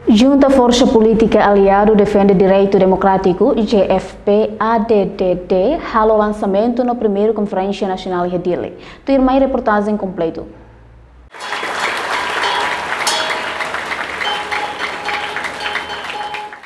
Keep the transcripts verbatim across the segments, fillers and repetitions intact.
Junta Forsa Polítika Aliadu Defende Direitu Demokrátiku, J F P A D D D, halo lansamentu no primeiru Konferénsia Nasionál iha Dili. Tuirmai reportajen kompletu.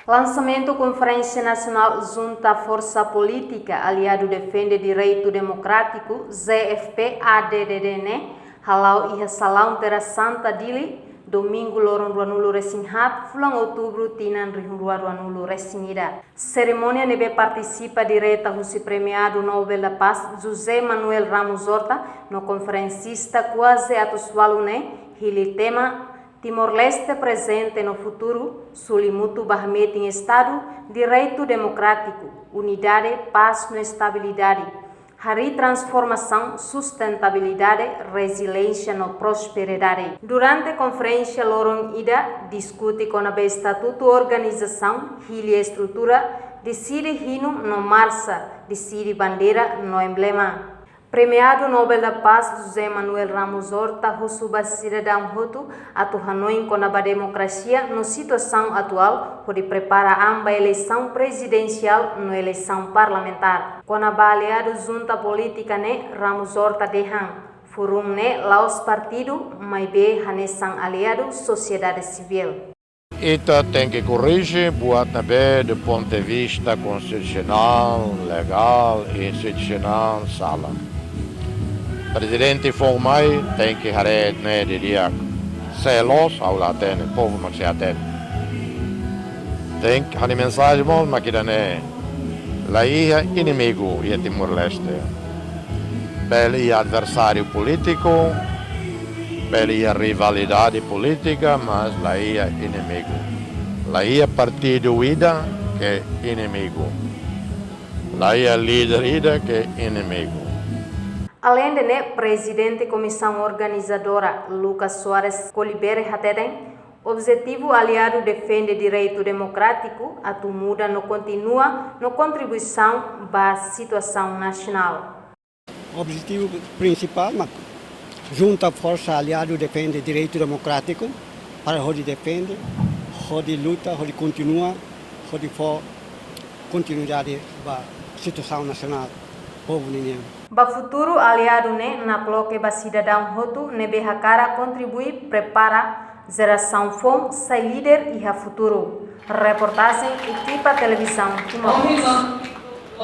Lansamentu Konferénsia Nasionál Junta Forsa Polítika Aliadu Defende Direitu Demokrátiku, J F P A D D D ne'e, hala'o iha Salaun Terra Santa Dili, Domingu loron ruanulu-resin-haat, fulan Outubru, tinan rihun rua ruanulu-resin-ida. Serimónia ne'ebé partisipa direta husi Premiadu Nobel da Paz, José Manuel Ramos Horta, no konferensista kuaze atus ualu ne'e, hili tema Timor-Leste prezente no futuru, suli mutu ba hametin Estadu, direitu demokrátiku, unidade, pás no estabilidade, harii transformasaun, sustentabilidade, reziliénsia no prosperidade. Durante konferénsia loron ida, diskute kona-ba estatutu organizasaun, hili estrutura, deside hinu no marsa, deside bandeira no emblema. Premiadu Nobel da Paz José Manuel Ramos Horta husu ba sidadaun hotu atu hanoin kona-ba demokrasia no situasaun atuál hodi prepara an ba eleisaun prezidensiál no eleisaun parlamentár. Kona-ba aliadu junta polítika ne'e, Ramos Horta dehan, forum ne'e la'ós partidu, maibé hanesan aliadu sosiedade sivíl. Ita tenke korrije buat ne'ebé do ponto de vista konstitusionál, legál i institusionál sala. Prezidente foun mai tenke haree ne'e didi'ak. Se loos, ha'u la hatene, povu mak sei hatene. Tenke, ha'u-nia mensajen mós mak ida-ne'e. La iha inimigu iha Timor-Leste. Bele iha adversáriu polítiku, bele iha rivalidade polítika, mas la iha inimigu. La iha partidu ida ke inimigu. La iha líder ida ke inimigu. Aleinde ne'e, Prezidente Komisaun Organizadora, Lucas Soares Colibere hateten, objetivu aliadu defende direitu demokrátiku atu muda no kontinua no kontribuisaun ba situasaun nasionál. Objetivu prinsipál mak junta forsa aliadu defende direitu demokrátiku para hodi defende, hodi luta, hodi kontinua, hodi fó kontinuidade ba situasaun nasionál povu ninian. Ba futuru, aliadu ne'e nakloke ba sidadaun hotu ne'ebé hakarak kontribui prepara jerasaun foun sai líder iha futuru. Reportajen ekipa Televizaun Timor.